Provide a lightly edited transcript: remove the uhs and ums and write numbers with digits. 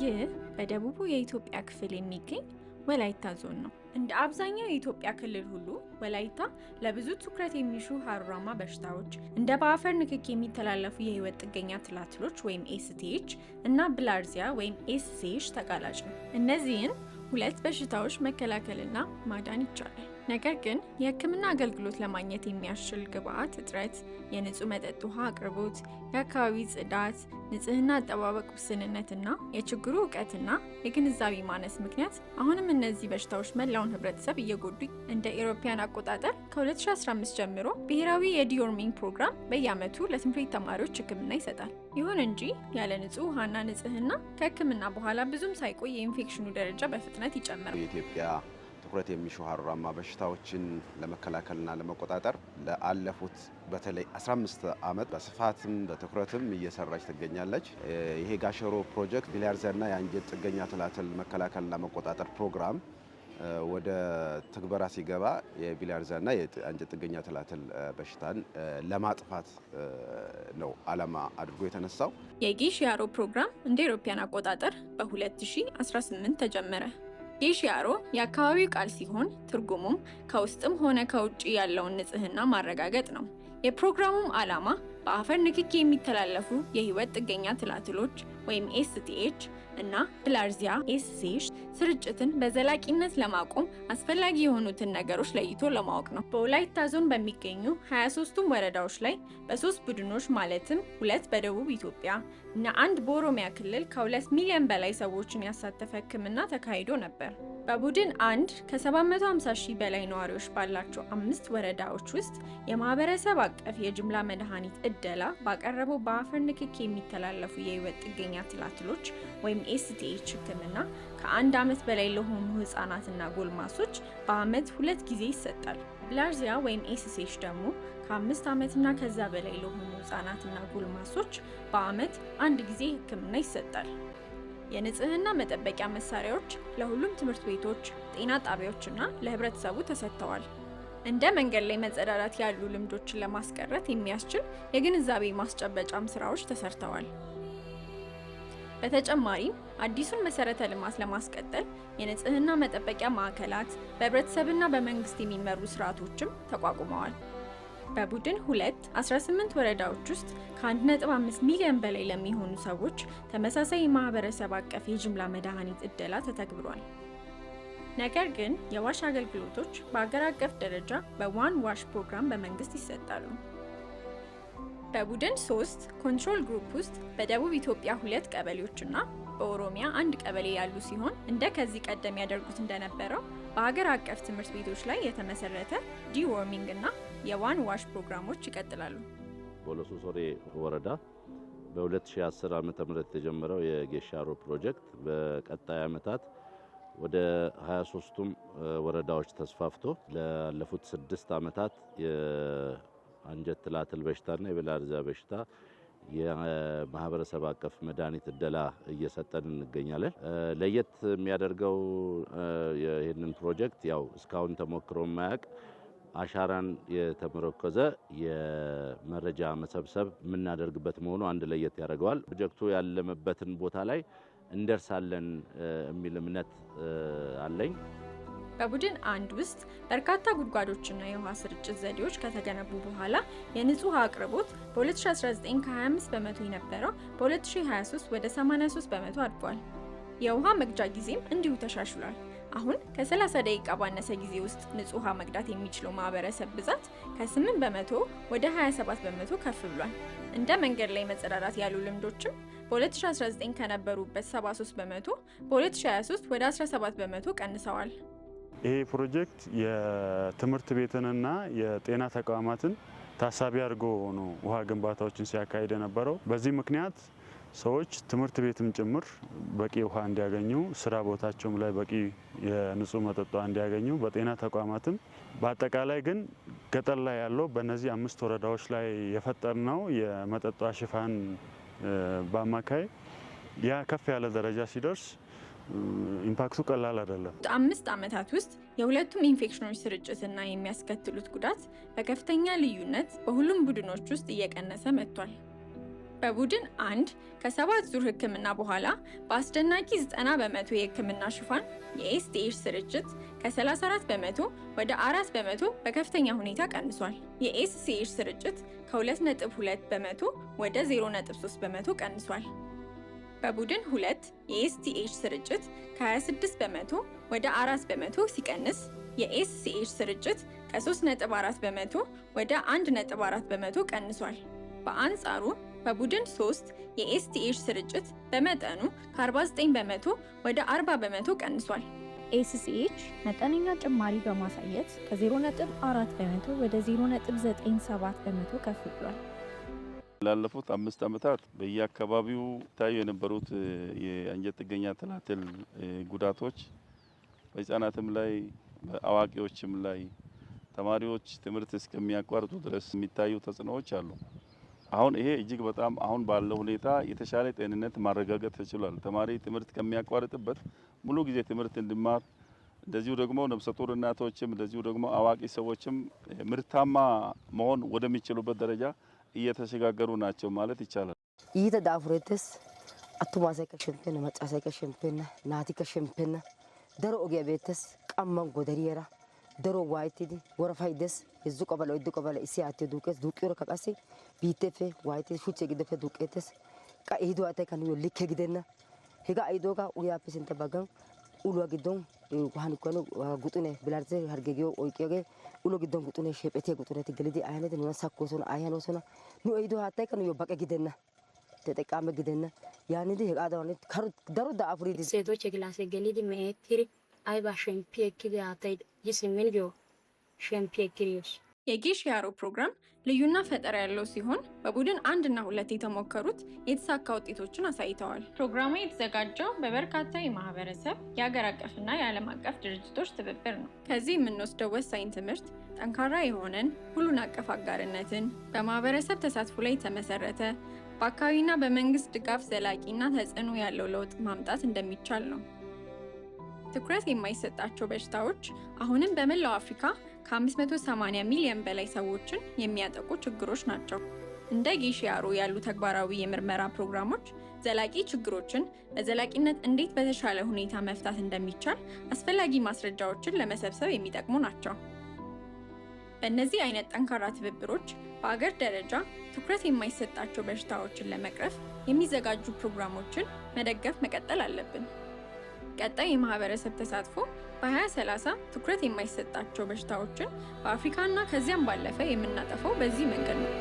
ይህ በደቡቡ የኢትዮጵያ ክፍል የሚገኝ ወላይታ ዞን ነው። እንደ አብዛኛው የኢትዮጵያ ክልል ሁሉ ወላይታ ለብዙ ትኩረት የሚሹ ሀሩራማ በሽታዎች፣ እንደ በአፈር ንክኪ የሚተላለፉ የህይወት ጥገኛ ትላትሎች ወይም STH እና ቢልሃርዚያ ወይም SCH ተጋላጭ ነው። እነዚህን ሁለት በሽታዎች መከላከልና ማዳን ይቻላል። ነገር ግን የሕክምና አገልግሎት ለማግኘት የሚያስችል ግብዓት እጥረት፣ የንጹህ መጠጥ ውሃ አቅርቦት፣ የአካባቢ ጽዳት፣ ንጽህና አጠባበቅ ውስንነትና የችግሩ እውቀትና የግንዛቤ ማነስ ምክንያት አሁንም እነዚህ በሽታዎች መላውን ህብረተሰብ እየጎዱ፣ እንደ ኢሮፓያን አቆጣጠር ከ2015 ጀምሮ ብሔራዊ የ deworming ፕሮግራም በየዓመቱ ለትምህርት ቤት ተማሪዎች ሕክምና ይሰጣል። ይሁን እንጂ ያለ ንጹህ ውሃና ንጽህና ከሕክምና በኋላ ብዙም ሳይቆይ የኢንፌክሽኑ ደረጃ በፍጥነት ይጨምራል። የኢትዮጵያ ትኩረት የሚሹ ሀሩራማ በሽታዎችን ለመከላከልና ለመቆጣጠር ለአለፉት በተለይ 15 ዓመት በስፋትም በትኩረትም እየሰራች ትገኛለች። ይሄ ጋሸሮ ፕሮጀክት ቢልሃርዚያና የአንጀት ጥገኛ ትላትል መከላከልና መቆጣጠር ፕሮግራም ወደ ትግበራ ሲገባ የቢልሃርዚያና የአንጀት ጥገኛ ትላትል በሽታን ለማጥፋት ነው ዓላማ አድርጎ የተነሳው። የጌሽ ያሮ ፕሮግራም እንደ አውሮፓውያን አቆጣጠር በ2018 ተጀመረ። ጌሽ ያሮ የአካባቢው ቃል ሲሆን ትርጉሙም ከውስጥም ሆነ ከውጭ ያለውን ንጽህና ማረጋገጥ ነው። የፕሮግራሙም ዓላማ በአፈር ንክኪ የሚተላለፉ የህይወት ጥገኛ ትላትሎች ወይም STH እና ቢልሃርዚያ SCH ስርጭትን በዘላቂነት ለማቆም አስፈላጊ የሆኑትን ነገሮች ለይቶ ለማወቅ ነው። በወላይታ ዞን በሚገኙ 23ቱም ወረዳዎች ላይ በሶስት ቡድኖች፣ ማለትም ሁለት በደቡብ ኢትዮጵያ እና አንድ በኦሮሚያ ክልል፣ ከ2 ሚሊዮን በላይ ሰዎችን ያሳተፈ ሕክምና ተካሂዶ ነበር። በቡድን አንድ ከ750 ሺህ በላይ ነዋሪዎች ባላቸው አምስት ወረዳዎች ውስጥ የማህበረሰብ አቀፍ የጅምላ መድኃኒት እደላ ባቀረበው በአፈር ንክኪ የሚተላለፉ የህይወት ጥገኛ ትላትሎች ወይም STH ሕክምና ከ1 ዓመት በላይ ለሆኑ ህጻናትና ጎልማሶች በአመት ሁለት ጊዜ ይሰጣል። ቢልሃርዚያ ወይም SCH ደግሞ ከ5 ዓመትና ከዛ በላይ ለሆኑ ህጻናትና ጎልማሶች በአመት አንድ ጊዜ ሕክምና ይሰጣል። የንጽህና መጠበቂያ መሳሪያዎች ለሁሉም ትምህርት ቤቶች፣ ጤና ጣቢያዎችና ለህብረተሰቡ ተሰጥተዋል። እንደ መንገድ ላይ መጸዳዳት ያሉ ልምዶችን ለማስቀረት የሚያስችል የግንዛቤ ማስጨበጫም ስራዎች ተሰርተዋል። በተጨማሪም አዲሱን መሰረተ ልማት ለማስቀጠል የንጽህና መጠበቂያ ማዕከላት፣ በህብረተሰብና በመንግስት የሚመሩ ስርዓቶችም ተቋቁመዋል። በቡድን ሁለት 18 ወረዳዎች ውስጥ ከ1.5 ሚሊዮን በላይ ለሚሆኑ ሰዎች ተመሳሳይ የማህበረሰብ አቀፍ የጅምላ መድኃኒት እደላ ተተግብሯል። ነገር ግን የ WASH አገልግሎቶች በአገር አቀፍ ደረጃ በ One WASH ፕሮግራም በመንግስት ይሰጣሉ። በቡድን 3 control group ውስጥ በደቡብ ኢትዮጵያ ሁለት ቀበሌዎችና በኦሮሚያ አንድ ቀበሌ ያሉ ሲሆን፣ እንደ ከዚህ ቀደም ያደርጉት እንደነበረው በሀገር አቀፍ ትምህርት ቤቶች ላይ የተመሰረተ deworming እና የ One WASH ፕሮግራሞች ይቀጥላሉ። ቦሎሶ ሶሬ ወረዳ በ2010 ዓ.ም የተጀመረው የጌሻሮ ፕሮጀክት በቀጣይ ዓመታት ወደ 23ቱም ወረዳዎች ተስፋፍቶ ላለፉት 6 ዓመታት የአንጀት ትላትል በሽታና የቢልሃርዚያ በሽታ የማህበረሰብ አቀፍ መድኃኒት እደላ እየሰጠን እንገኛለን። ለየት የሚያደርገው ይህንን ፕሮጀክት ያው እስካሁን ተሞክሮ የማያውቅ አሻራን የተመረኮዘ የመረጃ መሰብሰብ የምናደርግበት መሆኑ አንድ ለየት ያደርገዋል። ፕሮጀክቱ ያለመበትን ቦታ ላይ እንደርሳለን የሚል እምነት አለኝ። በቡድን አንድ ውስጥ በርካታ ጉድጓዶችና የውሃ ስርጭት ዘዴዎች ከተገነቡ በኋላ የንጹህ ውሃ አቅርቦት በ2019 ከ25% የነበረው በ2023 ወደ 83% አድጓል። የውሃ መቅጃ ጊዜም እንዲሁ ተሻሽሏል። አሁን ከ30 ደቂቃ ባነሰ ጊዜ ውስጥ ንጹህ ውሃ መቅዳት የሚችለው ማህበረሰብ ብዛት ከ8% ወደ 27% ከፍ ብሏል። እንደ መንገድ ላይ መጸዳዳት ያሉ ልምዶችም በ2019 ከነበሩበት 73% በ2023 ወደ 17% ቀንሰዋል። ይሄ ፕሮጀክት የትምህርት ቤትንና የጤና ተቋማትን ታሳቢ አድርጎ ነው ውሃ ግንባታዎችን ሲያካሂድ የነበረው። በዚህ ምክንያት ሰዎች ትምህርት ቤትም ጭምር በቂ ውሃ እንዲያገኙ፣ ስራ ቦታቸውም ላይ በቂ የንጹህ መጠጥ ውሃ እንዲያገኙ፣ በጤና ተቋማትም፣ በአጠቃላይ ግን ገጠር ላይ ያለው በእነዚህ አምስት ወረዳዎች ላይ የፈጠርነው የመጠጥ ውሃ ሽፋን በአማካይ ያ ከፍ ያለ ደረጃ ሲደርስ impact ኡ ቀላል አይደለም። 5 ዓመታት ውስጥ የሁለቱም ኢንፌክሽኖች ስርጭትና የሚያስከትሉት ጉዳት በከፍተኛ ልዩነት በሁሉም ቡድኖች ውስጥ እየቀነሰ መጥቷል። በቡድን 1 ከ7 ዙር ህክምና በኋላ በአስደናቂ 90% የህክምና ሽፋን የ STH ስርጭት ከ34% ወደ 4% በከፍተኛ ሁኔታ ቀንሷል። የ SCH ስርጭት ከ2.2% ወደ 0.3% ቀንሷል። በቡድን 2 የ STH ስርጭት ከ26% ወደ 4% ሲቀንስ የ SCH ስርጭት ከ3.4% ወደ 1.4% ቀንሷል። በአንጻሩ በቡድን 3 የ STH ስርጭት በመጠኑ ከ49% ወደ 40% ቀንሷል። SCH መጠነኛ ጭማሪ በማሳየት ከ0.4% ወደ 0.97% ከፍ ብሏል። ላለፉት 5 ዓመታት በየአካባቢው ታዩ የነበሩት የአንጀት ጥገኛ ትላትል ጉዳቶች በህፃናትም ላይ በአዋቂዎችም ላይ ተማሪዎች ትምህርት እስከሚያቋርጡ ድረስ የሚታዩ ተጽዕኖዎች አሉ። አሁን ይሄ እጅግ በጣም አሁን ባለው ሁኔታ የተሻለ ጤንነት ማረጋገጥ ተችሏል። ተማሪ ትምህርት ከሚያቋርጥበት ሙሉ ጊዜ ትምህርት እንዲማር፣ እንደዚሁ ደግሞ ነፍሰ ጡር እናቶችም እንደዚሁ ደግሞ አዋቂ ሰዎችም ምርታማ መሆን ወደሚችሉበት ደረጃ እየተሸጋገሩ ናቸው ማለት ይቻላል። Iita daafurettes attuma asaykka shemppenna, macca asaykka shemppenna, naatikka shemppenna. Daro ogiyaa beettes. Qamman godariyaara daro waayettidi worafay des. 3 qabale 4 qabale issi haattiyo duuqqees. Duuqqiyorakka qassi biitteeppe waayettidi shuchcha giddoppe duuqqeettes. Qa ehiido haattaykka nuuyyo likke gidenna. Hegaa ehidoogaa ugiyaappe sintta baggan uluwa giddon hanikko guxune bilharzze hargge giyo oyqqiyogee ulo giddon guxune shephetiya guxuneti gelidi ayhaneti nuna sakkoosona, ayhanoosona. Nu ehiido haattaykka nuuyyo baqe gidenna, ተጠቃሚ gidenna. Yaanidi hegaadan daro daafuridi ሴቶች ክላሴ gelidi me'ettidi ayba shemppi ekkidi haattay yi simmin biyo shemppi ekkidi yoos. የጌሽ ያሮ ፕሮግራም ልዩና ፈጠራ ያለው ሲሆን በቡድን 1 እና 2 የተሞከሩት የተሳካ ውጤቶችን አሳይተዋል። ፕሮግራሙ የተዘጋጀው በበርካታ የማህበረሰብ፣ የሀገር አቀፍና የዓለም አቀፍ ድርጅቶች ትብብር ነው። ከዚህ የምንወስደው ወሳኝ ትምህርት ጠንካራ የሆነን ሁሉን አቀፍ አጋርነትን፣ በማህበረሰብ ተሳትፎ ላይ የተመሰረተ፣ በአካባቢና በመንግስት ድጋፍ ዘላቂና ተጽዕኖ ያለው ለውጥ ማምጣት እንደሚቻል ነው። ትኩረት የማይሰጣቸው በሽታዎች አሁንም በመላው አፍሪካ ከ580 ሚሊዮን በላይ ሰዎችን የሚያጠቁ ችግሮች ናቸው። እንደ ጌሽ ያሮ ያሉ ተግባራዊ የምርመራ ፕሮግራሞች ዘላቂ ችግሮችን በዘላቂነት እንዴት በተሻለ ሁኔታ መፍታት እንደሚቻል አስፈላጊ ማስረጃዎችን ለመሰብሰብ የሚጠቅሙ ናቸው። በእነዚህ አይነት ጠንካራ ትብብሮች በአገር ደረጃ ትኩረት የማይሰጣቸው በሽታዎችን ለመቅረፍ የሚዘጋጁ ፕሮግራሞችን መደገፍ መቀጠል አለብን። ቀጣይ የማህበረሰብ ተሳትፎ በ2030 ትኩረት የማይሰጣቸው በሽታዎችን በአፍሪካና ከዚያም ባለፈ የምናጠፋው በዚህ መንገድ ነው።